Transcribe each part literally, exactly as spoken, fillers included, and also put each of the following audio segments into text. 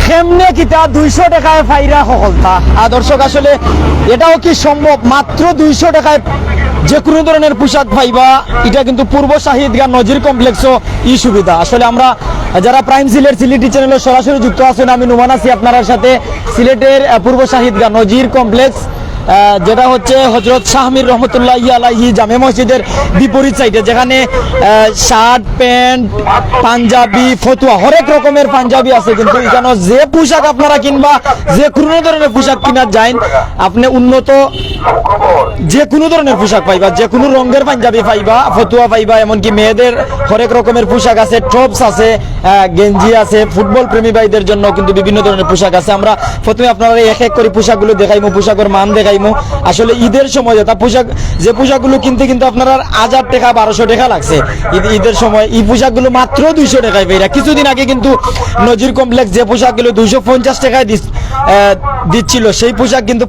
কেমনে কিতা দুইশো টাকায় পাইরা হকলতা? আর দর্শক, আসলে এটাও কি সম্ভব? মাত্র দুইশো টাকায় যে কোনো ধরনের পোশাক পাইবা। এটা কিন্তু পূর্ব শাহিদগাঁও নজির কমপ্লেক্সও ই সুবিধা। আসলে আমরা যারা প্রাইম সিলেট সিলেটি চ্যানেলে সরাসরি যুক্ত আছেন, আমি নুমান আছি আপনারার সাথে সিলেটের, আহ, পূর্ব শাহিদগাঁও নজির কমপ্লেক্স, আহ, যেটা হচ্ছে হজরত শাহ মীর রহমতুল্লাহি আলাইহি জামে মসজিদের বিপরীত সাইডে, যেখানে, আহ, শার্ট, প্যান্ট, পাঞ্জাবি, ফতুয়া, হরেক রকমের পাঞ্জাবি আছে। কিন্তু এখানে যে পোশাক আপনারা কিনবা, যে কোনো ধরনের পোশাক কিনা যায়, আপনি উন্নত যে কোনো ধরনের পোশাক পাইবা, যে কোনো রঙের পাঞ্জাবি পাইবা, ফতুয়া পাইবা, এমনকি মেয়েদের হরেক রকমের পোশাক আছে, টপস আছে, আহ, গেঞ্জি আছে, ফুটবল প্রেমী ভাইদের জন্য কিন্তু বিভিন্ন ধরনের পোশাক আছে। আমরা প্রথমে আপনারা এক এক করে পোশাকগুলো দেখাইমু, পোশাকের মান দেখাইমু। আসলে ঈদের সময় যেটা পোশাক, যে পোশাকগুলো কিনতে কিন্তু আপনার হাজার টাকা, বারোশো টাকা লাগছে ঈদ, ঈদের সময়। এই পোশাকগুলো মাত্র দুইশো টাকায় পাইরা। কিছুদিন আগে কিন্তু নজির কমপ্লেক্স যে পোশাকগুলো দুইশো পঞ্চাশ টাকায় দিস-, আহ, দিচ্ছিল, সেই পোশাক কিন্তু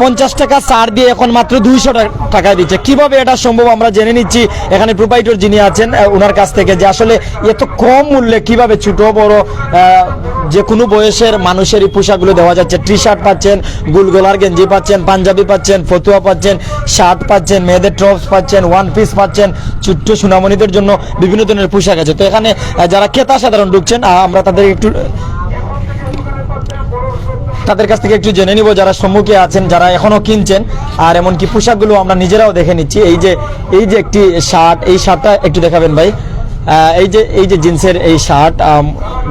পঞ্চাশ টাকা ছাড় দিয়ে এখন মাত্র দুইশো টা-, টাকায় দিচ্ছে। কিভাবে এটা সম্ভব আমরা জেনে নিচ্ছি এখানে প্রোপাইটর যিনি আছেন, আহ, ওনার কাছ থেকে, যে আসলে এত কম মূল্যে কিভাবে ছোট বড়, আহ, যে কোনো বয়সের মানুষের এই পোশাকগুলো দেওয়া যাচ্ছে। টি শার্ট পাচ্ছেন, গোল গলার গেঞ্জি পাচ্ছেন, পাঞ্জাবি পাচ্ছেন, ফতুয়া পাচ্ছেন, শার্ট পাচ্ছেন, মেয়েদের টপস পাচ্ছেন, ওয়ান পিস পাচ্ছেন, ছোট্ট সোনামণিদের জন্য বিভিন্ন ধরনের পোশাক আছে। তো এখানে, আহ, যারা ক্রেতা সাধারণ ঢুকছেন, আহ, আমরা তাদের একটু তাদের কাছ থেকে একটু জেনে নিব, যারা সম্মুখে আছেন, যারা এখনো কিনছেন, আর এমনকি পোশাকগুলো আমরা নিজেরাও দেখে নিচ্ছি। এই যে, এই যে একটি শার্ট, এই শার্টটা একটু দেখাবেন ভাই। আহ, এই যে, এই যে জিন্সের এই শার্ট, আম,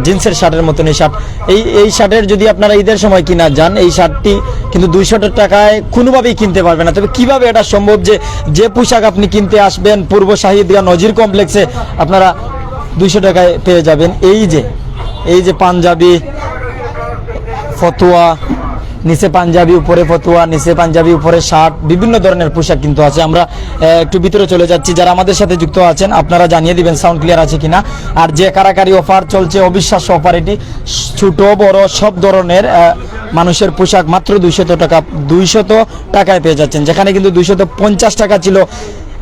জিন্সের শার্টের মতন এই শার্ট, এই, এই শার্টের যদি আপনারা ঈদের সময় কিনা যান, এই শার্টটি কিন্তু দুইশো টাকায় কোনোভাবেই কিনতে পারবেন না। তবে কিভাবে এটা সম্ভব যে, যে পোশাক আপনি কিনতে আসবেন পূর্ব শাহিদগাঁও নজির কমপ্লেক্সে, আপনারা দুইশো টাকায় পেয়ে যাবেন? এই যে, এই যে পাঞ্জাবি, ফতুয়া, নিচে পাঞ্জাবি, উপরে ফতুয়া, নিচে পাঞ্জাবি, উপরে শার্ট, বিভিন্ন ধরনের পোশাক কিন্তু আছে। আমরা, আহ, একটু ভিতরে চলে যাচ্ছি। যারা আমাদের সাথে যুক্ত আছেন, আপনারা জানিয়ে দিবেন সাউন্ড ক্লিয়ার আছে কিনা। আর যে কারাকারি অফার চলছে, অবিশ্বাস্য অফার এটি, ছোট বড় সব ধরনের, আহ, মানুষের পোশাক মাত্র দুইশত টাকা, দুইশত টাকায় পেয়ে যাচ্ছেন, যেখানে কিন্তু দুইশত পঞ্চাশ টাকা ছিল,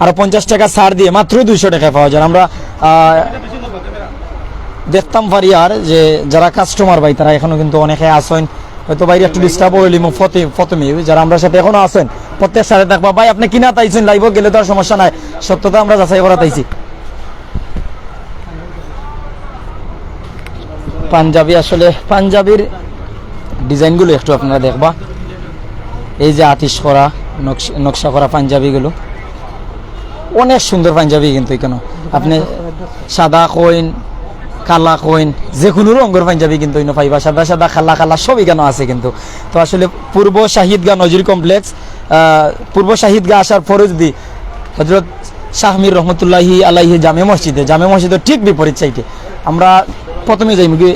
আরো পঞ্চাশ টাকা ছাড় দিয়ে মাত্র দুইশো টাকায় পাওয়া যায়। আমরা, আহ, দেখতাম পারি আর যে যারা কাস্টমার ভাই, তারা এখনো কিন্তু অনেকে আছেন, হয়তো বাইরে একটু ডিস্টার্ব হইলিমু প্রথমে, যারা আমরার সাথে এখনো আছেন, প্রত্যেক সাথে থাকবা। ভাই, আপনি কিনা তাইছেন, লাইভও গেলে তো আর সমস্যা নাই, সত্যতা আমরা যাচাই করা তাইছি। পাঞ্জাবি, আসলে পাঞ্জাবির ডিজাইনগুলো একটু আপনারা দেখবা। এই যে আতিশ করা, নকশ-, নকশা করা পাঞ্জাবিগুলো, অনেক সুন্দর পাঞ্জাবি কিন্তু এখানে। আপনি সাদা কইন, কালা কইন, যে কোনো রঙের পাঞ্জাবি কিন্তু এখানে পাইবা। সাদা সাদা, কালা কালা সব এখানে আছে কিন্তু। তো আসলে পূর্ব শাহিদগাঁও নজির কমপ্লেক্স, আহ, পূর্ব শাহিদগাঁও আসার পরে যদি হজরত শাহ মীর রহমতুল্লাহি আলাইহি জামে মসজিদে, জামে মসজিদের ঠিক বিপরীত সাইডে আমরা প্রথমে যাই মুখে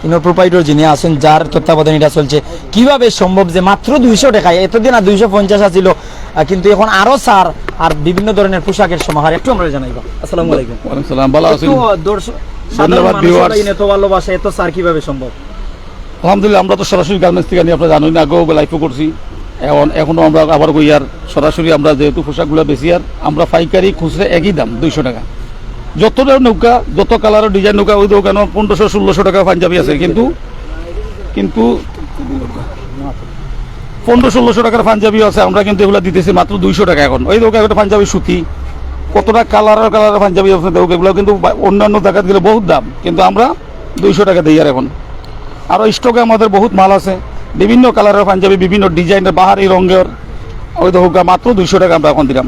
ইনোর প্রোপাইটর যিনি আছেন, যার তত্ত্বাবধানে এটা চলছে। কিভাবে সম্ভব যে মাত্র দুইশো টাকায়, এতদিন আর দুইশো পঞ্চাশ আছিল, আহ, কিন্তু এখন আরো ছাড় আর বিভিন্ন ধরনের পোশাকের সমাহার। একটু আমরা জানাইবা। আসসালামু আলাইকুম। ওয়ালাইকুম সালাম, ভালো আছেন? একটু, আহ, দর্শক, সাধারণ ধন্যবাদ, মানুষের viewers। লাগি এত ভালোবাসা, এত ছাড় কিভাবে সম্ভব? আলহামদুলিল্লাহ, আমরা তো সরাসরি গার্মেন্টস থেকে নিয়ে, আপনারা জানেন, আগেও লাইভও করছি, এখন, এখনো আমরা আবার কই আর সরাসরি আমরা যেহেতু পোশাকগুলো বেশি আর আমরা পাইকারি খুচরা একই দাম দুইশো টাকা। যত নৌকা, যত কালারের ডিজাইন নৌকা, ওই দোকানে পনেরোশো ষোলোশো টাকা পাঞ্জাবি আছে, কিন্তু, কিন্তু পনেরো ষোলোশো টাকার পাঞ্জাবিও আছে, আমরা কিন্তু এগুলো দিতেছি মাত্র দুইশো টাকা। এখন ওই দোকানে একটা পাঞ্জাবি সুতি, কতটা কালারের কালারের পাঞ্জাবি আছে, দেখো, এগুলো কিন্তু বা-, অন্যান্য জায়গাত গেলে বহুত দাম, কিন্তু আমরা দুইশো টাকা দেই। আর এখন আরও স্টকে আমাদের বহুত মাল আছে, বিভিন্ন কালারের পাঞ্জাবি, বিভিন্ন ডিজাইনের, বাহারি রঙের। ওই দেখুক, মাত্র দুইশো টাকা আমরা এখন দিলাম।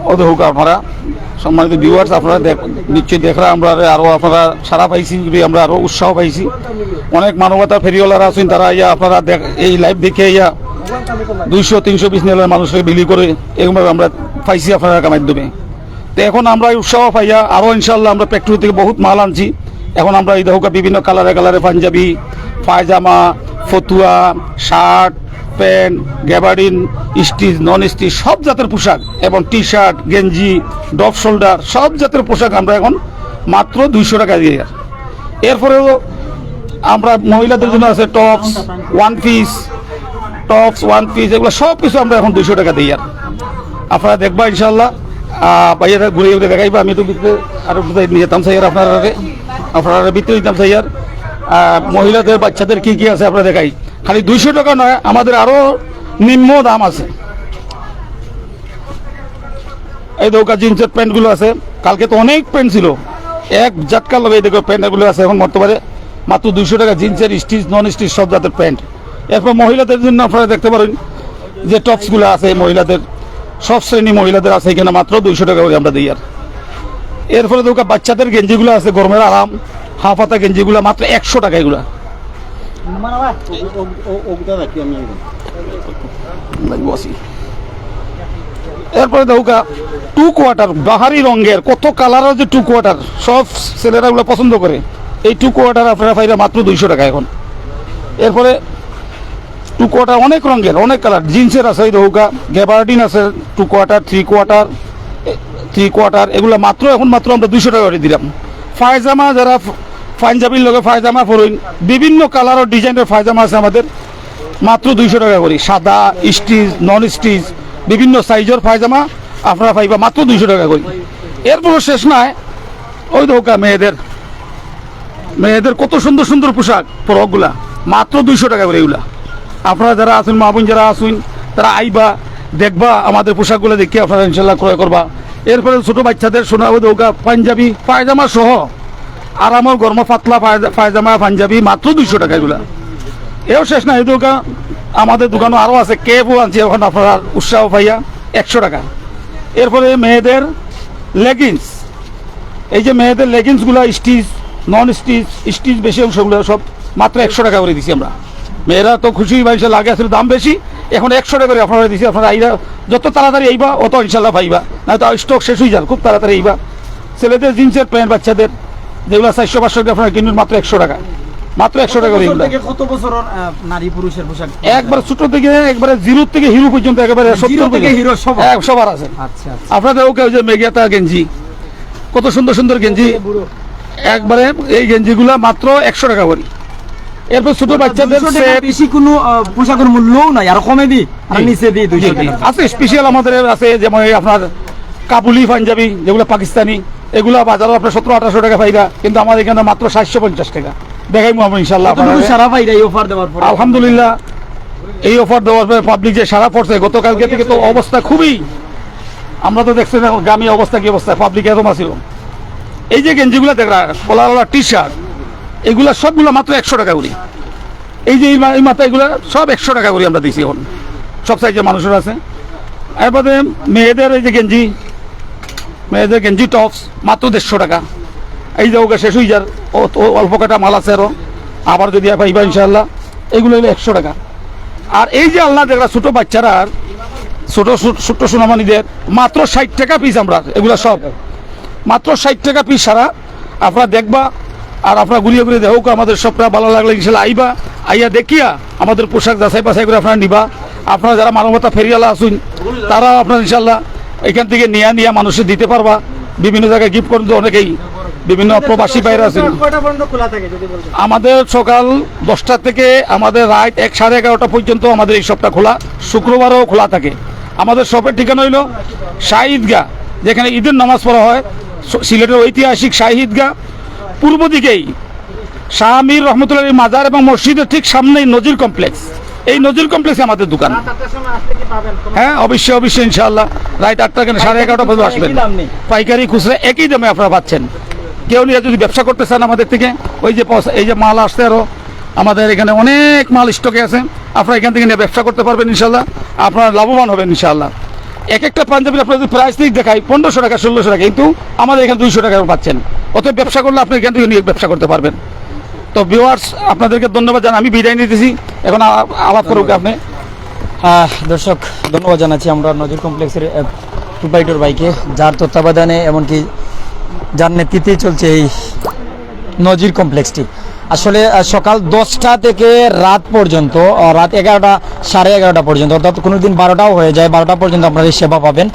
ওই দেখুক আপনারা, সম্মানিত ভিউয়ার্স, আপনারা দেখ-, নিশ্চয়ই দেখরা আমরা আরো, আপনারা সারা পাইছি, আমরা আরো উৎসাহ পাইছি। অনেক মানবতা ফেরিওয়ালারা আছেন, তারা ইয়া আপনারা দেখ-, এই লাইভ দেখে ইয়া দুইশো তিনশো পিস নেলের মানুষকে বিলি করে, এরকমভাবে আমরা পাইছি আপনারা মাধ্যমে। তো এখন আমরা এই উৎসাহ পাইয়া আরো ইনশাল্লাহ আমরা ফ্যাক্টরি থেকে বহুত মাল আনছি। এখন আমরা এই দেখুক বিভিন্ন কালারে কালারে পাঞ্জাবি, পায়জামা, ফতুয়া, শার্ট, প্যান্ট, গ্যাবার্ডিন, স্টিচ, নন স্টিচ সব জাতের পোশাক এবং টি শার্ট, গেঞ্জি, ড্রপ শোল্ডার সব জাতের পোশাক আমরা এখন মাত্র দুইশো টাকা দিয়ে। এরপরেও আমরা মহিলাদের জন্য আছে tops, one piece, tops, one piece, এগুলো সব কিছু আমরা এখন দুইশো টাকা দিই। আর আপনারা দেখবা ইনশাল্লাহ, আহ, ভাইয়ারা ঘুরে ঘুরে দেখাইবা। আমি তো ভিতরে আরো কোথায় নিয়ে যেতাম চাই আর আপনারা, আপনারা ভিতরে নিতাম চাই আর। আহ, মহিলাদের, বাচ্চাদের কি কি আছে আপনারা দেখাই। খালি দুইশো টাকা নয়, আমাদের আরো নিম্ন দাম আছে। এই দেখো, জিন্সের প্যান্টগুলো আছে, কালকে তো অনেক প্যান্ট ছিল, এক ঝাটকার লগে এই দেখো প্যান্টগুলো আছে এখন বর্তমানে মাত্র দুইশো টাকা। জিন্সের স্টিচ, নন স্টিচ সব জাতের প্যান্ট। এরপর মহিলাদের জন্য আপনারা দেখতে পারেন যে টপসগুলো আছে মহিলাদের, সব শ্রেণী মহিলাদের আছে এখানে, মাত্র দুইশো টাকা করে আমরা দিই। আর এরপরে দেখো বাচ্চাদের গেঞ্জিগুলো আছে, গরমের আরাম, হাফ হাতা গেঞ্জিগুলো মাত্র একশো টাকা এগুলা। লাগবো আছি। এরপরে দেখো টু কোয়ার্টার বাহারি রঙের, কত কালারের যে টু কোয়ার্টার, সব ছেলেরা ওগুলো পছন্দ করে। এই টু কোয়ার্টার আপনারা পাইরা মাত্র দুইশো টাকা এখন। এরপরে টু কোয়ার্টার অনেক রঙের, অনেক কালার, জিন্সের আছে, এই দেখো গেবার্ডিন আছে, two quarter, three quarter, three quarter, এগুলো মাত্র, এখন মাত্র আমরা দুইশো টাকা করে দিলাম। পায়জামা, যারা পাঞ্জাবির লগে পায়জামা পরইন, বিভিন্ন কালার ও ডিজাইনের পায়জামা আছে আমাদের, মাত্র দুইশো টাকা করি। সাদা, স্টিচ, নন স্টিচ, বিভিন্ন সাইজের পায়জামা আপনারা পাইবা মাত্র দুইশো টাকা করি। এরপরও শেষ নাই, ওই দেখো মেয়েদের, মেয়েদের কত সুন্দর সুন্দর পোশাক, ফ্রকগুলা মাত্র দুইশো টাকা করে এগুলা। আপনারা যারা আছেন, মা বোন যারা আছেন, তারা আইবা, দেখবা আমাদের পোশাকগুলো দেখে আপনারা ইনশাল্লাহ ক্রয় করবা। এরপরে ছোট বাচ্চাদের সোনা, ওই দেখো পাঞ্জাবি, পায়জামা সহ আরামর গরম পাতলা পায়জা-, পায়জামা, পাঞ্জাবি মাত্র দুইশো টাকা এগুলা। এও শেষ না, এই দোকান, আমাদের দোকানও আরও আছে, কেপও আনছি এখন আপনারা উৎসাহ পাইয়া একশো টাকা। এরপরে মেয়েদের লেগিংস, এই যে মেয়েদের লেগিংসগুলা স্টিচ, নন স্টিচ, স্টিচ বেশি অংশগুলো সব মাত্র একশো টাকা করে দিছি আমরা। মেয়েরা তো খুশি হইবা, ইনশাল্লাহ, আগে আসলে দাম বেশি, এখন একশো টাকা করে আপনারা দিছি। আপনারা আইবা, যত তাড়াতাড়ি আইবা অত ইনশাল্লাহ পাইবা, না তো স্টক শেষ হয়ে যাবে, খুব তাড়াতাড়ি আইবা। ছেলেদের জিন্সের প্যান্ট বাচ্চাদের যেগুলো চারশো পাঁচশো টাকা আপনারা কিনুন মাত্র একশো টাকা, মাত্র একশো টাকা করে এগুলা। কত বছরের, আহ, নারী পুরুষের পোশাক? একবার ছোট থেকে একবারে জিরো থেকে হিরো পর্যন্ত একেবারে জিরো সত্তর থেকে পর্যন্ত। হিরো সবার? হ্যাঁ, সবার আছে। আচ্ছা, আচ্ছা। আপনাদের ওকে ওই যে মেঘিয়াতা গেঞ্জি, কত সুন্দর সুন্দর গেঞ্জি, একবারে এই গেঞ্জিগুলা মাত্র একশো টাকা করি। এরপর ছোট বাচ্চাদের দুইশো টাকা সেট। বেশি কোনো, আহ, পোশাকের মূল্যও নাই, আর কমে দি, আর জি। নিচে দি দুইশো জি, জি। টাকা। আছে স্পেশাল আমাদের আছে, যেমন এই আপনার কাবুলি পাঞ্জাবি, যেগুলো পাকিস্তানি, এগুলা বাজারো আপনার সতেরো আঠারোশো টাকা পাইবা, কিন্তু আমাদের এখানে মাত্র সাতশো পঞ্চাশ টাকা। দেখাইমু আমরা ইনশাল্লাহ কতটুকু আপনারা। সারা পাইরা এই অফার দেওয়ার পরে? আলহামদুলিল্লাহ, এই অফার দেওয়ার পরে পাবলিক যে সারা পড়ছে, গতকালকে থেকে তো অবস্থা খুবই, আমরা তো দেখছি না গ্রামীণ অবস্থা কি অবস্থা, পাবলিক এত মাসিল। এই যে গেঞ্জিগুলা দেখরা, কলারওয়ালা টি শার্ট, এগুলা সবগুলা মাত্র একশো টাকা করি। এই যে এই মা-, এই মাথা এগুলা সব একশো টাকা করি আমরা দিছি এখন, সব সাইজের মানুষের আছে। এরপরে মেয়েদের এই যে গেঞ্জি, মেয়েদের গেঞ্জি টপস মাত্র দেড়শো টাকা। এই যে ওকে শেষ হয়ে যার, ও, ও অল্প কটা মাল আছে আরো, আবার যদি পাইবা ইনশাআল্লাহ। এগুলো হলো একশো টাকা। আর এই যে আল্লাহ দেখরা ছোট বাচ্চারা, ছোট ছো-, ছোট্ট সোনামানিদের মাত্র ষাট টাকা পিস আমরা, এগুলা সব মাত্র ষাট টাকা পিস সারা। আপনারা দেখবা, আর আপনারা ঘুরিয়ে ঘুরিয়ে দেখো, আমাদের সবটা ভালো লাগলে ইনশাল্লাহ আইবা, আইয়া দেখিয়া আমাদের পোশাক যাচাই বাছাই করে আপনারা নিবা। আপনারা যারা মানবতা ফেরিয়ালা আছুন, তারা আপনারা ইনশাল্লাহ এখান থেকে নিয়া নিয়া মানুষে দিতে পারবা। বিভিন্ন জায়গায় গিফট করতে অনেকেই, বিভিন্ন প্রবাসী বাইরে আছেন। কয়টা পর্যন্ত খোলা থাকে যদি বলতেন? আমাদের সকাল দশটা থেকে আমাদের রাত এক, সাড়ে এগারোটা পর্যন্ত আমাদের এই শপটা খোলা, শুক্রবারও খোলা থাকে। আমাদের শপের ঠিকানা হইল শাহী ঈদগাহ, যেখানে ঈদের নামাজ পড়া হয়, স-, সিলেটের ঐতিহাসিক শাহী ঈদগাহ, পূর্ব দিকেই শাহ আমির রহমতুল্লাহ আলাইহির মাজার এবং মসজিদের ঠিক সামনেই নজির কমপ্লেক্স। এই নজির কমপ্লেক্সে আমাদের দোকান। রাত আটটার সময় আসলে কি পাবেন? হ্যাঁ, অবশ্যই, অবশ্যই, ইনশাআল্লাহ। রাত আটটা কেন, সাড়ে এগারোটা পর্যন্ত আসবেন। একই দাম নেই? পাইকারি, খুচরা একই দামে আপনারা পাচ্ছেন। কেউ নিয়ে যদি ব্যবসা করতে চান আমাদের থেকে, ওই যে পয়সা, এই যে মাল আসছে আরো, আমাদের এখানে অনেক মাল স্টকে আছে, আপনারা এখান থেকে নিয়ে ব্যবসা করতে পারবেন ইনশাআল্লাহ, আপনারা লাভবান হবেন ইনশাআল্লাহ। এক একটা পাঞ্জাবির আপনারা যদি প্রাইস লিস্ট দেখাই, পনেরোশো টাকা, ষোলোশো টাকা, কিন্তু আমাদের এখানে দুইশো টাকা পাচ্ছেন। অতএব ব্যবসা করলে আপনি এখান থেকে নিয়ে ব্যবসা করতে পারবেন। তো ভিউয়ার্স, আপনাদেরকে ধন্যবাদ জানাই, আমি বিদায় নিতেছি। এখন আ-, আলাপ করুক আপনি। আহ, দর্শক, ধন্যবাদ জানাচ্ছি আমরা নজির কমপ্লেক্সের, আহ, প্রোপ্রাইটর ভাইকে, যার তত্ত্বাবধানে এমনকি যার নেতৃত্বে চলছে এই নজির কমপ্লেক্সটি। আসলে, আহ, সকাল দশটা থেকে রাত পর্যন্ত, আহ, রাত এগারোটা, সাড়ে এগারোটা পর্যন্ত, অর্থাৎ কোনো দিন বারোটাও হয়ে যায়, বারোটা পর্যন্ত আপনারা এই সেবা পাবেন।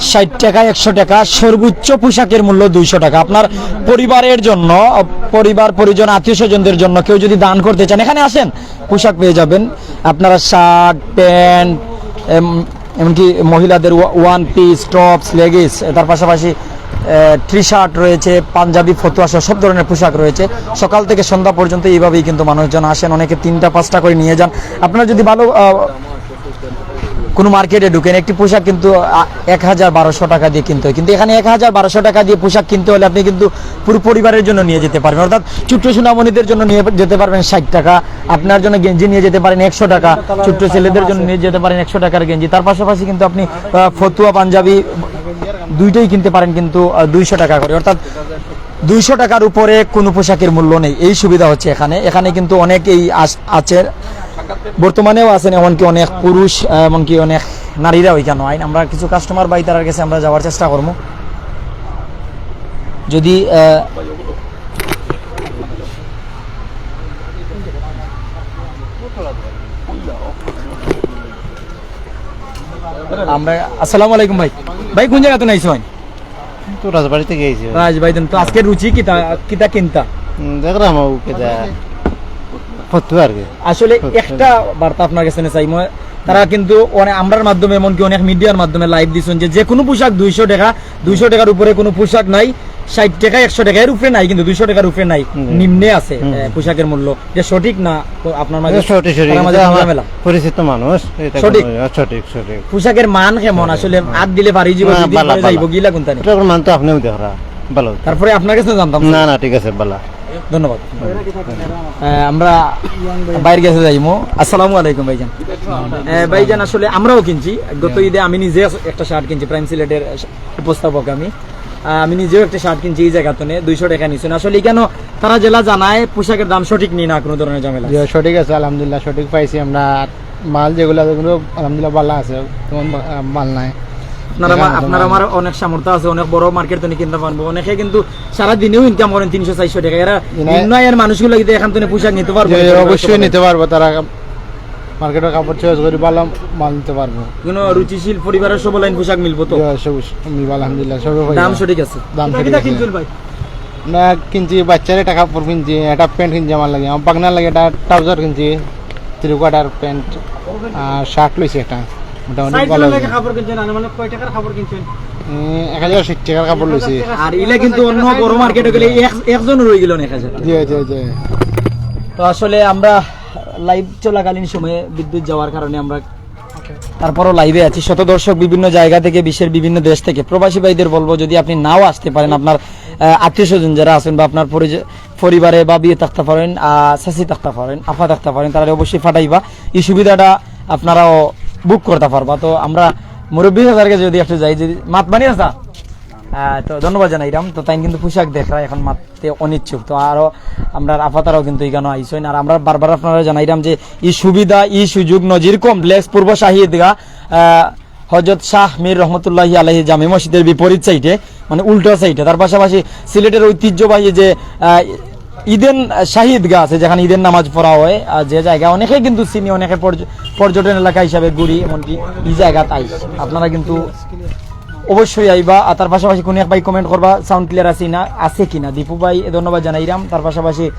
ষাট টাকা, একশো টাকা সর্বোচ্চ পোশাকের মূল্য দুইশো টাকা। আপনার পরিবারের জন্য, আহ, পরিবার পরিজন, আত্মীয় স্বজনদের জন্য কেউ যদি দান করতে চান, এখানে আসেন, পোশাক পেয়ে যাবেন। আপনারা শার্ট, প্যান্ট, এম-, এমনকি মহিলাদের ওয়া-, ওয়ান পিস, টপস, লেগিংস, তার পাশাপাশি টি শার্ট রয়েছে, পাঞ্জাবি, ফতুয়া সহ সব ধরনের পোশাক রয়েছে। সকাল থেকে সন্ধ্যা পর্যন্ত এইভাবেই কিন্তু মানুষজন আসেন, অনেকে তিনটা পাঁচটা করে নিয়ে যান। আপনারা যদি ভালো আহ, কোনো মার্কেটে ঢুকেন, একটি পোশাক কিন্তু আহ, এক হাজার বারোশো টাকা দিয়ে কিনতে হয়, কিন্তু এখানে এক হাজার বারোশো টাকা দিয়ে পোশাক কিনতে হলে আপনি কিন্তু পুরো পরিবারের জন্য নিয়ে যেতে পারবেন, অর্থাৎ ছোট্ট সোনামণিদের জন্য নিয়ে যেতে পারবেন ষাট টাকা, আপনার জন্য গেঞ্জি নিয়ে যেতে পারেন একশো টাকা, ছোট্ট ছেলেদের জন্য নিয়ে যেতে পারেন একশো টাকার গেঞ্জি। তার পাশাপাশি কিন্তু আপনি আহ, ফতুয়া, পাঞ্জাবি দুইটাই কিনতে পারেন কিন্তু আহ, দুইশো টাকা করে, অর্থাৎ দুইশো টাকার উপরে কোনো পোশাকের মূল্য নেই। এই সুবিধা হচ্ছে এখানে। এখানে কিন্তু অনেকেই আস- আছে, বর্তমানেও আছেন, এমনকি অনেক পুরুষ, আহ, এমনকি অনেক নারীরাও এখানে আইন। আমরা কিছু কাস্টমার ভাই তারার কাছে আমরা যাওয়ার চেষ্টা করবো। যদি আহ, আমরা, আসসালামু আলাইকুম ভাই। ভাই, কোন জায়গা থেকে আইছো ভাই? তো রাজবাড়ি থেকে আইছি ভাই। রাজবাড়ি থেকে। তো আজকে রুচি কিতা কিতা কিনতা? উম, দেখলাম ও কিতা ফতু আর কি। আসলে একটা বার্তা আপনার কাছে চাই, মই তারা কিন্তু অনেক, আমরার মাধ্যমে, এমনকি অনেক মিডিয়ার মাধ্যমে লাইভ দিছেন যে যে কোনো পোশাক দুইশো টাকা, দুইশো টাকার উপরে কোনো পোশাক নাই, ষাট টাকা, একশো টাকা, এর উপরে নাই, কিন্তু দুইশো টাকার উপরে নাই, নিম্নে আছে আহ, পোশাকের মূল্য। যে সঠিক না, তো আপনার মাঝে সঠিক, সঠিক। তার মাঝে এটা কোনো আমার ঝামেলা? পরিচিত মানুষ, এটা সঠিক? কোনো, হ্যাঁ, সঠিক, সঠিক। পোশাকের মান কেমন আসলে? হাত দিলে পারি জীবন না, যদি বালা, পরে যাইব, বালা। গিলা কোনটা নেই? এটা ওর মান তো আপনিও দেখরা, ভালো। তারপরে আপনার কাছে জানতাম। না, না, ঠিক আছে, বালা। ধন্যবাদ। আহ, আমরা বাইরে গেছে যাইমু। আসসালামু আলাইকুম ভাইজান। আহ, ভাইজান, আসলে আমরাও কিনছি। গত ঈদে আমি নিজে একটা শার্ট কিনছি, প্রাইম সিলেটের উপস্থাপক আমি। আহ, আমি নিজেও একটা শার্ট কিনছি এই জায়গা থেকে, দুইশো টাকা নিছেন। আসলে এখানে তারা যেলা জানায় পোশাকের দাম সঠিক নি না, কোনো ধরনের ঝামেলা? জি, সঠিক আছে, আলহামদুলিল্লাহ, সঠিক পাইছি আমরা। মাল যেগুলা, ওগুলো আলহামদুলিল্লাহ ভালা আছে, তেমন বা-, মাল নাই। আপনারা এখানে মা- তো আপনারা মাল আমার আছে। অনেক সামর্থ্য আছে, অনেক বড় মার্কেট থেকে কিনতে পারবো। অনেকে কিন্তু সারা দিনেও ইনকাম করেন তিনশো চারশো টাকা। এরা জি, না। নিম্ন আয়ের মানুষগুলো যদি এখান থেকে পোশাক নিতে পারবো, জি, তাহলে অবশ্যই হয়তো নিতে পারবো তারা। মার্কেটের কাপড় চয়েস করি ভালো মাল নিতে পারবো। কোনো রুচিশীল পরিবারের সব লাইন পোশাক মিলবো তো? জি, সব মিলবো, আলহামদুলিল্লাহ, সব পাই। দাম সঠিক আছে? দাম সঠিক আছে। না, কিনছি, বাচ্চার একটা কাপড় কিনছি, একটা প্যান্ট কিনছি আমার লাগে, আমার পাকনার লাগে একটা ট্রাউজার কিনছি, থ্রি কোয়ার্টার প্যান্ট, আর শার্ট লইছি একটা, মোটামুটি ভালো হয়েছে। কাপড় কিনছেন, আনুমানিক কয় টাকার কাপড় কিনছেন? এক হাজার ষাট টাকার কাপড় লইছি। আর ইলা কিন্তু অন্য বড় মার্কেটে গেলে এক- একজন রয়ে গেল অনেক আছে। জি, জি, জি। তো আসলে আমরা লাইভ চলাকালীন সময়ে বিদ্যুৎ যাওয়ার কারণে আমরা, তারপরও লাইভে আছি। শত দর্শক বিভিন্ন জায়গা থেকে, বিশ্বের বিভিন্ন দেশ থেকে। প্রবাসী ভাইদের বলবো, যদি আপনি নাও আসতে পারেন, আপনার আত্মীয় স্বজন যারা আছেন বা আপনার পরিজ- পরিবারে ভাবি থাকতে পারেন, আহ, চাচি থাকতে পারেন, আফা থাকতে পারেন, তারা অবশ্যই ফাটাইবা। এই সুবিধাটা আপনারাও বুক করতে পারবা। তো আমরা মুরব্বী হাজারকে যদি একটু যাই, যদি মাত মানি আসা, আহ, তো ধন্যবাদ জানাইরাম। তো তাই কিন্তু পোশাক দেখরা এখন মারতে অনিচ্ছুক। তো আরো আমরা আফাতারাও কিন্তু এখানে আইসইন। আর আমরা বারবার আপনারা জানাইরাম যে এই সুবিধা, এই সুযোগ নজির কমপ্লেক্স পূর্ব শাহী ঈদগাহ, আহ, হযরত শাহ মীর রহমতুল্লাহি আলাইহি জামে মসজিদের বিপরীত সাইডে, মানে উল্টা সাইডে। তার পাশাপাশি সিলেটের ঐতিহ্যবাহী যে, আহ, ইদেন শাহী ঈদগাহ আছে, যেখানে ঈদের নামাজ পড়া হয়, আর যে জায়গা অনেকে কিন্তু চিনি, অনেকে পর্য- পর্যটন এলাকা হিসাবে ঘুরি, এমনকি এই জায়গাত আই। আপনারা কিন্তু অবশ্যই আইবা। আর তার পাশাপাশি কোনো এক ভাই কমেন্ট করবা সাউন্ড ক্লিয়ার আছে না, আছে কিনা। দীপু ভাই, ধন্যবাদ জানাইরাম। তার পাশাপাশি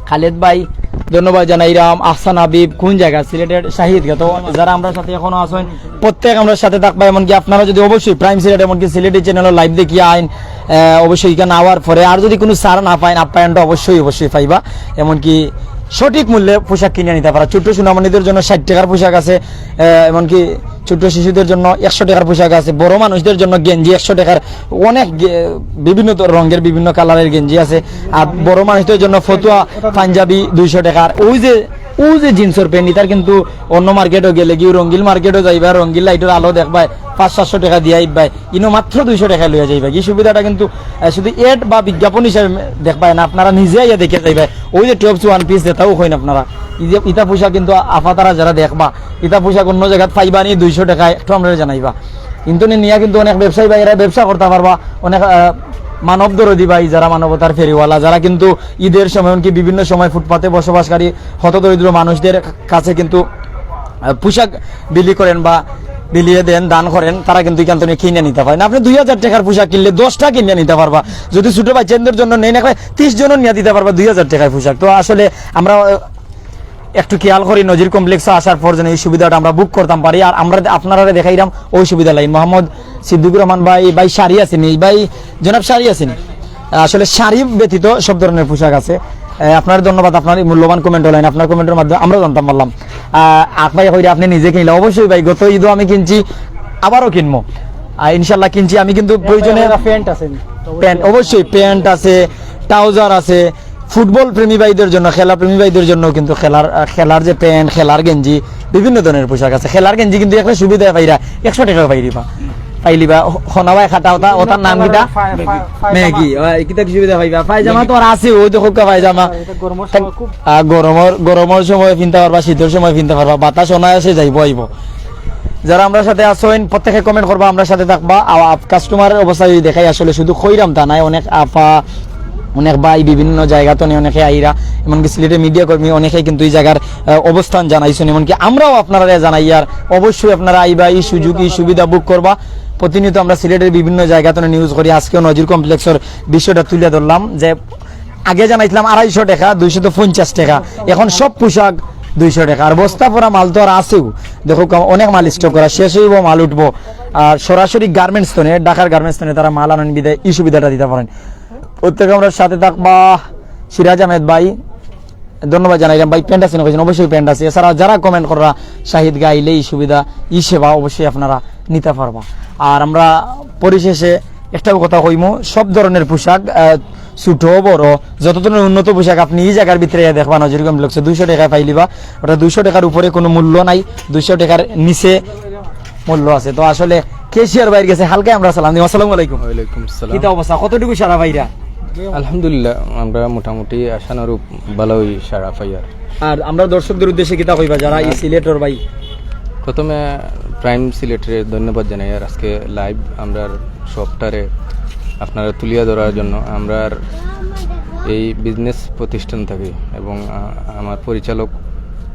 খালেদ ভাই, ধন্যবাদ জানাইরাম। আহসান হাবিব, কোন জায়গা? সিলেটের শাহী ঈদগাহ। তো যারা আমরা সাথে এখনো আছেন, প্রত্যেক আমরা সাথে থাকবা। এমনকি আপনারা যদি অবশ্যই প্রাইম সিলেট, এমনকি সিলেটি চ্যানেলও লাইভ দেখিয়া আইন, আহ, অবশ্যই এখানে আওয়ার পরে আর যদি কোনো সার না পাইন, আপ্যায়নটা অবশ্যই, অবশ্যই পাইবা। এমনকি সঠিক মূল্যে পোশাক কিনে নিতে পারা। ছোট্ট সোনামণিদের জন্য ষাট টাকার পোশাক আছে, আহ, এমনকি ছোট্ট শিশুদের জন্য একশো টাকার পোশাক আছে, বড় মানুষদের জন্য গেঞ্জি একশো টাকার, অনেক গে- বিভিন্ন ধর- রঙের, বিভিন্ন কালারের গেঞ্জি আছে। আর বড় মানুষদের জন্য ফতুয়া, পাঞ্জাবি দুইশো টাকার। ওই যে, ওই যে জিন্সের প্যান্ট, ইতার কিন্তু অন্য মার্কেটও গেলে কি, রঙ্গিল মার্কেটও যাইবা, রঙ্গিল লাইটের আলো দেখবায়, পাঁচ সাতশো টাকা দিয়া আইবায়, ইনো মাত্র দুইশো টাকা লইয়া যাইবা। এই সুবিধাটা কিন্তু আহ, শুধু এড বা বিজ্ঞাপন হিসাবে দেখবায় না, আপনারা নিজে আইয়া দেখে যাইবায়। ওই যে টপস ওয়ান পিস যেটাও কইন আপনারা, এই যে ইতা পোশাক কিন্তু আফাতারা যারা দেখবা, ইতা পোশাক অন্য জায়গাত পাইবা নি দুইশো টাকায়, একটু আমরা জানাইবা। কিন্তু নি নিয়া কিন্তু অনেক ব্যবসায়ী ভাইয়েরা ব্যবসা করতে পারবা, অনেক আহ, মানব দরদি ভাই, যারা মানবতার ফেরিওয়ালা, যারা কিন্তু ঈদের সময়, এমনকি বিভিন্ন সময় ফুটপাতে বসবাসকারী হতদরিদ্র মানুষদের কাছে কিন্তু আহ, পোশাক বিলি করেন বা বিলিয়ে দেন, দান করেন, তারা কিন্তু এখান থেকে কিনে নিতে পারেন। আপনি দুই হাজার টাকার পোশাক কিনলে দশটা কিনে নিতে পারবা। যদি ছোট বাচ্চাদের জন্য নেন, একটা তিরিশ জনও নিয়ে দিতে পারবা দুই হাজার টাকায় পোশাক। তো আসলে আমরা আহ, একটু খেয়াল করি, নজির কমপ্লেক্সে আসার পর যেন এই সুবিধাটা আমরা বুক করতাম পারি। আর আমরা আপনারা দেখাইলাম ওই সুবিধা লাইন। মোহাম্মদ সিদ্দিকুর রহমান ভাই, ভাই শাড়ি আছে নি? ভাই জনাব শাড়ি আছে নি? আসলে শাড়ি ব্যতীত সব ধরনের পোশাক আছে। এ, আপনার ধন্যবাদ, আপনার এই মূল্যবান কমেন্ট লাইন, আপনার কমেন্টের মাধ্যমে আমরাও জানতাম পারলাম। আহ, আক ভাই কইরা আপনি নিজে কিনলে, অবশ্যই ভাই, গত ঈদও আমি কিনছি, আবারও কিনবো। আর ইনশাল্লাহ কিনছি আমি, কিন্তু প্রয়োজনে প্যান্ট আছে নি? প্যান্ট, অবশ্যই প্যান্ট আছে, ট্রাউজার আছে। ফুটবল প্রেমী ভাইদের জন্য, খেলা প্রেমী ভাইদের জন্য কিন্তু খেলার, আহ, খেলার যে প্যান্ট, খেলার গেঞ্জি, বিভিন্ন ধরনের পোশাক আছে। খেলার গেঞ্জি কিন্তু একটা সুবিধা পাইরা, একশো টাকা পাইলিবা, পাইলিবা। হনাবায় খাটা ওটা, ওটার নাম কিতা? ম্যাগি। ওই কিতা কি সুবিধা পাইবা? পায়জামা তো আর আছে, ওই দেখো কা পায়জামা। এটা গরমের সময় খুব আহ, গরমের, গরমের সময় পিনতা পারবা, শীতের সময় পিনতা পারবা, বাতাস অনায়াসে যাইবো আইবো। যারা আমরার সাথে আছেন, প্রত্যেকে কমেন্ট করবা, আমরার সাথে থাকবা। কাস্টমারের অবস্থা যদি দেখাই, আসলে শুধু কইরাম তা নাই, অনেক আপা, অনেক ভাই বিভিন্ন জায়গা তো অনেকে আইরা, এমনকি সিলেটের মিডিয়া কর্মী অনেকে কিন্তু এই জায়গার, আহ, অবস্থান জানাইছেন, এমনকি আমরাও আপনারা জানাই। আর অবশ্যই আপনারা আইবা, এই সুযোগ, এই সুবিধা ভোগ করবা। প্রতিনিয়ত আমরা সিলেটের বিভিন্ন জায়গা তো নিউজ করি। আজকেও নজির কমপ্লেক্সের বিষয়টা তুলে ধরলাম যে আগে জানাইছিলাম আড়াইশো টাকা, দুইশত পঞ্চাশ টাকা, এখন সব পোশাক দুইশো টাকা। আর বস্তা ভরা মাল তো আর আছেও, দেখো কা-, অনেক মাল স্টক করা, শেষ হইব, মাল উঠবো। আর সরাসরি গার্মেন্টস তনে, ঢাকার গার্মেন্টস তনে তারা মাল আনন বিদায় এই সুবিধাটা দিতে পারেন। প্রত্যেকে আমরার সাথে থাকবা। সিরাজ আহমেদ ভাই, ধন্যবাদ জানাইলাম ভাই। প্যান্ট আছে না কইছেন? অবশ্যই প্যান্ট আছে। এছাড়া যারা কমেন্ট কররা, শাহিদ গাইলে এই সুবিধা, এই সেবা অবশ্যই আপনারা নিতে পারবা। আর আমরা পরিশেষে একটাও কথা কইমু, সব ধরনের পোশাক, আহ, ছোট বড়, যত ধরনের উন্নত পোশাক আপনি এই জায়গার ভিতরে আইয়া দেখবা, নজির কমপ্লেক্সে দুইশো টাকায় পাইলিবা। ওটা দুইশো টাকার উপরে কোনো মূল্য নাই, দুইশো টাকার নিচে মূল্য আছে। তো আসলে ক্যাশিয়ার ভাইর গেছে হালকা আমরা সালাম দিই। আসসালামু আলাইকুম। ওয়ালাইকুম আসসালাম। কিতা অবস্থা? কতটুকু সারা পাইরা? আলহামদুলিল্লাহ, আমরা মোটামুটি আশানুরূপ ভালোই সারা পাইয়ার। আর আমরা দর্শকদের উদ্দেশ্যে কিতা কইবা যারা এই সিলেটর ভাই? প্রথমে প্রাইম সিলেটরে ধন্যবাদ জানাই, আর আজকে লাইভ আমরার শপটারে আপনারা তুলিয়া ধরার জন্য। আমরার এই বিজনেস প্রতিষ্ঠান থাকি এবং, আহ, আমার পরিচালক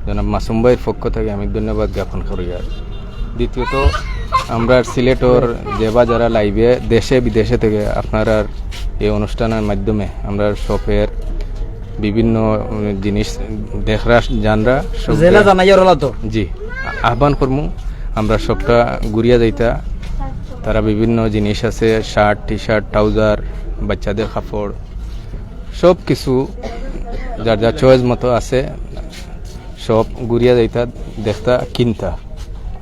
জনাব মাসুম ভাইয়ের পক্ষ থাকি আমি ধন্যবাদ জ্ঞাপন করি। আর দ্বিতীয়ত, আমরার সিলেটর যে বা যারা লাইভে দেশে বিদেশে থাকি আপনারার এই অনুষ্ঠানের মাধ্যমে আমরার শপের বিভিন্ন, উম, জিনিস দেখরা জানরা সবকে জেলা জানাইয়া রলা তো। জি, আহ্বান করমু আমরার শপটা ঘুরিয়া যাইতা। তারা বিভিন্ন জিনিস আছে, শার্ট, টি শার্ট, ট্রাউজার, বাচ্চাদের কাপড়, সব কিছু যার যার চয়েস মতো আছে। সব ঘুরিয়া যাইতা, দেখতা, কিনতা।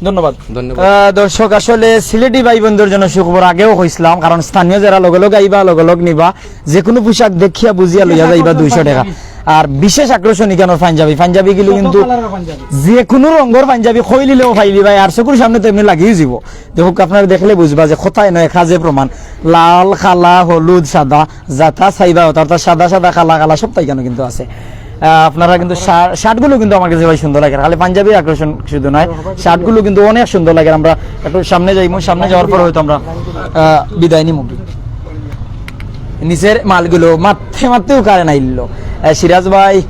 ধন্যবাদ। ধন্যবাদ। আহ, দর্শক, আসলে সিলেটি ভাই বন্ধুর জন্য সুখবর আগেও কইছিলাম, কারণ স্থানীয় যারা লগে লগে আইবা, লগে লগে নিবা, যে কোনো পোশাক দেখিয়া বুঝিয়া লইয়া যাইবা দুইশো টাকা। আর বিশেষ আকর্ষণ ইখানোর পাঞ্জাবি, পাঞ্জাবি গুলো কিন্তু যে কোনো রঙের পাঞ্জাবি কইলিলেও পাইলিবা, আর চকুর সামনে তো এমনি লাগিয়ে দিব। দেখুক, আপনারা দেখলে বুঝবা যে কোথায় নয় কাজে প্রমাণ। লাল, কালা, হলুদ, সাদা, যাতা চাইবা ওটা, অর্থাৎ সাদা সাদা, কালা কালা, সবটাই কেন কিন্তু আছে। আহ, আপনারা কিন্তু শার-, শার্টগুলো কিন্তু আমার কাছে ভাই সুন্দর লাগে, খালি পাঞ্জাবির আকর্ষণ শুধু নয়, শার্টগুলো কিন্তু অনেক সুন্দর লাগে। আমরা একটু সামনে যাইমু, সামনে যাওয়ার পর হয়তো আমরা, আহ, বিদায় নিমু। নিচের মালগুলো মারতে মারতেও কারেন্ট আইলো। আহ, সিরাজ ভাই,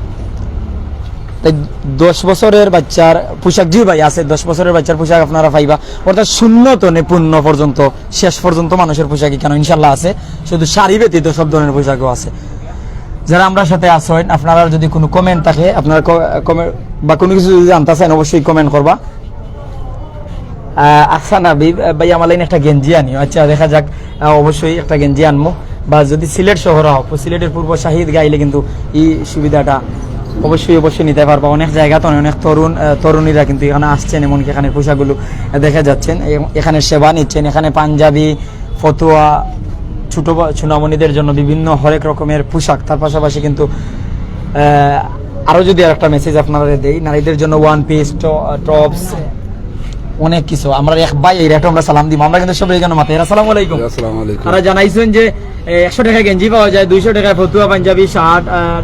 তাই দশ বছরের বাচ্চার পোশাক, জি ভাই আছে, দশ বছরের বাচ্চার পোশাক আপনারা পাইবা, অর্থাৎ শূন্য তনে পূর্ণ পর্যন্ত, শেষ পর্যন্ত মানুষের পোশাকই কেন ইনশাল্লাহ আছে, শুধু শাড়ি ব্যতীত সব ধরনের পোশাকও আছে। যারা আমরার সাথে আছেন, আপনারা যদি কোনো কমেন্ট থাকে, আপনারা ক-, কমে-, বা কোনো কিছু যদি জানতে চান, অবশ্যই কমেন্ট করবা। আহ, আহসান হাবিব, আহ, ভাই, আমার লাগি একটা গেঞ্জি আনিও। আচ্ছা, দেখা যাক, আহ, অবশ্যই একটা গেঞ্জি আনমু। বা যদি সিলেট শহর হও, সিলেটের পূর্ব শাহিদ গাইলে কিন্তু এই সুবিধাটা অবশ্যই, অবশ্যই নিতে পারবা। অনেক জায়গা তো অনেক তরুণ, আহ, তরুণীরা কিন্তু এখানে আসছেন, এমনকি এখানে পোশাকগুলো, আহ, দেখা যাচ্ছেন। এ-, এখানে সেবা নিচ্ছেন, এখানে পাঞ্জাবি, ফতুয়া, ছোট বা-, সোনামণিদের জন্য বিভিন্ন হরেক রকমের পোশাক। তার পাশাপাশি কিন্তু, আহ, আরো যদি আর একটা মেসেজ আপনারা দেই, নারীদের জন্য ওয়ান পিস, ট-, টপস, অনেক কিছু। আমরা এক ভাই, এই রেটে আমরা সালাম দিব। আমরা কিন্তু সব এখানে মাথায়, আসসালামু আলাইকুম। আসসালামু আলাইকুম। তারা জানাইছেন যে, এ, একশো টাকায় গেঞ্জি পাওয়া যায়, দুইশো টাকায় ফতুয়া, পাঞ্জাবি, শার্ট, আর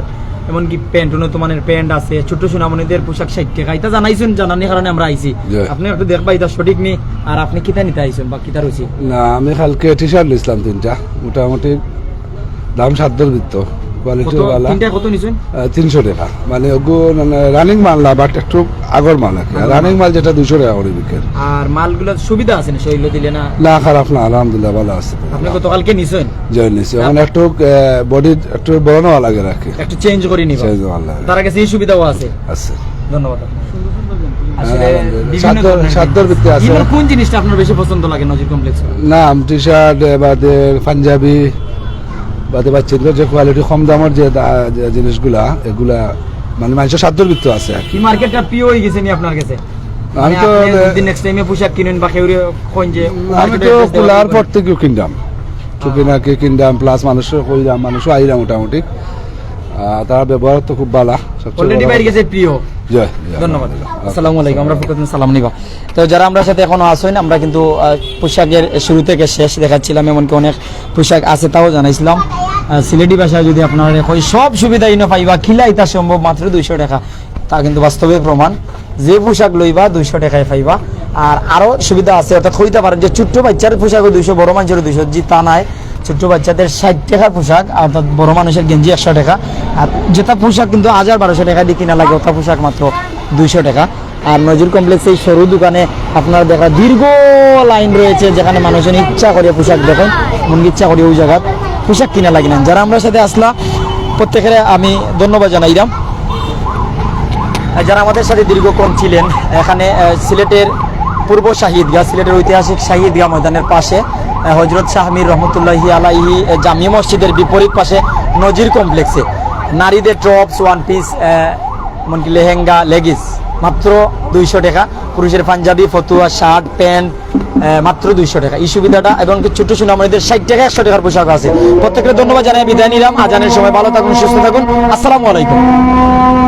এমনকি প্যান্ট, উন্নত মানের প্যান্ট আছে, ছোট সোনামণিদের পোশাক ষাট টাকা। এটা জানাইছেন, জানানির কারণে আমরা আইছি। জি। আপনি একটু দেখবা এটা সঠিক নি, আর আপনি কিতা নিতে আইছেন বা কিতা রয়েছে? না, আমি কালকে টি শার্ট নিছিলাম তিনটা, মোটামুটি দাম সাধ্যর ভিতর, কোয়ালিটি কত? ভালো। তিনটা কত নিছেন? আহ, তিনশো টাকা, মানে ওগু, মানে, রানিং মাল না, বাট একটু আগর মাল আর কি। আর আগর রানিং মাল। মাল যেটা দুইশো টাকা করে বিকের। আর মালগুলো সুবিধা আছে না, শরীরে দিলে না? না, খারাপ না, আলহামদুলিল্লাহ, ভালো আছে। আপনি গতকালকে নিছেন? জয় নিছি। এখন একটু, আহ, বডি একটু বড় নেওয়া লাগে আর কি। একটু চেঞ্জ করে নিবা। চেঞ্জ নেওয়া লাগে। তার কাছে এই সুবিধাও আছে। আছে। ধন্যবাদ আপনাকে। আসলে হ্যাঁ, আলহামদুলিল্লাহ। বিভিন্ন সাধ্য- ধরনের সাধ্যর জিনিস। ভিতরে আছে। বিভিন্ন কোন জিনিসটা আপনার বেশি পছন্দ লাগে নজির কমপ্লেক্স? নাম টি শার্ট, বাদে পাঞ্জাবি, বাদে বাচ্চাদের যে কোয়ালিটি, কম দামের যে দা- যে জিনিসগুলা, এগুলা মানে মানুষের সাধ্যর ভিতরে আছে আর কি। কি মার্কেটটা প্রিয় হয়ে গেছে নি আপনার কাছে? আমি তো নেক্সট টাইমে পোশাক কিনেন বা কেউ কইন যে আমি তো খোলার পর থেকে কিনলাম, চুপি নাকি কিনলাম, প্লাস মানুষও কইলাম, মানুষও আইলাম মোটামুটি। আহ, তারা ব্যবহার তো খুব ভালো, সবচেয়ে অলরেডি বড় বাইরে কথা। গেছে প্রিয়। জয়, জয়। ধন্যবাদ। আসসালামু আলাইকুম। আমরা ফকরুদ্দিন সালাম নিবা। তো যারা আমরা সাথে এখনো আসেন, আমরা কিন্তু আহ, পোশাকের শুরু থেকে শেষ দেখাচ্ছিলাম, এমনকি অনেক পোশাক আছে তাও জানাইছিলাম। আহ, সিলেটি ভাষায় যদি আপনারা কই সব সুবিধা ইনো পাইবা, খিলাইতা সম্ভব মাত্র দুইশো টাকা, তা কিন্তু বাস্তবে প্রমাণ। যে পোশাক লইবা দুইশো টাকায় পাইবা। আর আরো সুবিধা আছে, অর্থাৎ কইতে পারেন যে ছোট্ট বাচ্চার পোশাকও দুইশো, বড় মানুষেরও দুইশো, জি তা নাই। ছোট্ট বাচ্চাদের ষাট টাকার পোশাক, অর্থাৎ বড় মানুষের গেঞ্জি একশো টাকা। আর যেটা পোশাক কিন্তু হাজার বারোশো টাকা দিয়ে কিনা লাগে, ওটা পোশাক মাত্র দুইশো টাকা। আর নজির কমপ্লেক্সে এই সরু দোকানে আপনারা দেখা দীর্ঘ লাইন রয়েছে, যেখানে মানুষজন ইচ্ছা করে পোশাক দেখেন, মন ইচ্ছা করে ওই জায়গাত পোশাক কিনা লাগে না। যারা আমরা সাথে আসলা, প্রত্যেকের আমি ধন্যবাদ জানাইলাম। আর যারা আমাদের সাথে দীর্ঘক্ষণ ছিলেন, এখানে আহ, সিলেটের পূর্ব শাহী ঈদগাহ, সিলেটের ঐতিহাসিক শাহী ঈদগাহ ময়দানের পাশে, আহ, হজরত শাহ মীর রহমতুল্লাহি আলাইহি আহ, জামি মসজিদের বিপরীত পাশে নজির কমপ্লেক্সে নারীদের টপস, ওয়ান পিস, এমনকি লেহেঙ্গা, লেগিংস মাত্র দুইশো টাকা, পুরুষের পাঞ্জাবি, ফতুয়া, শার্ট, প্যান্ট, আহ, মাত্র দুইশো টাকা। এই সুবিধাটা এবং কি ছোট সোনামণিদের ষাট টাকা, একশো টাকার পোশাক আছে। প্রত্যেককে ধন্যবাদ জানাই বিদায় নিলাম। আজানের সময় ভালো থাকুন, সুস্থ থাকুন। আসসালামু আলাইকুম।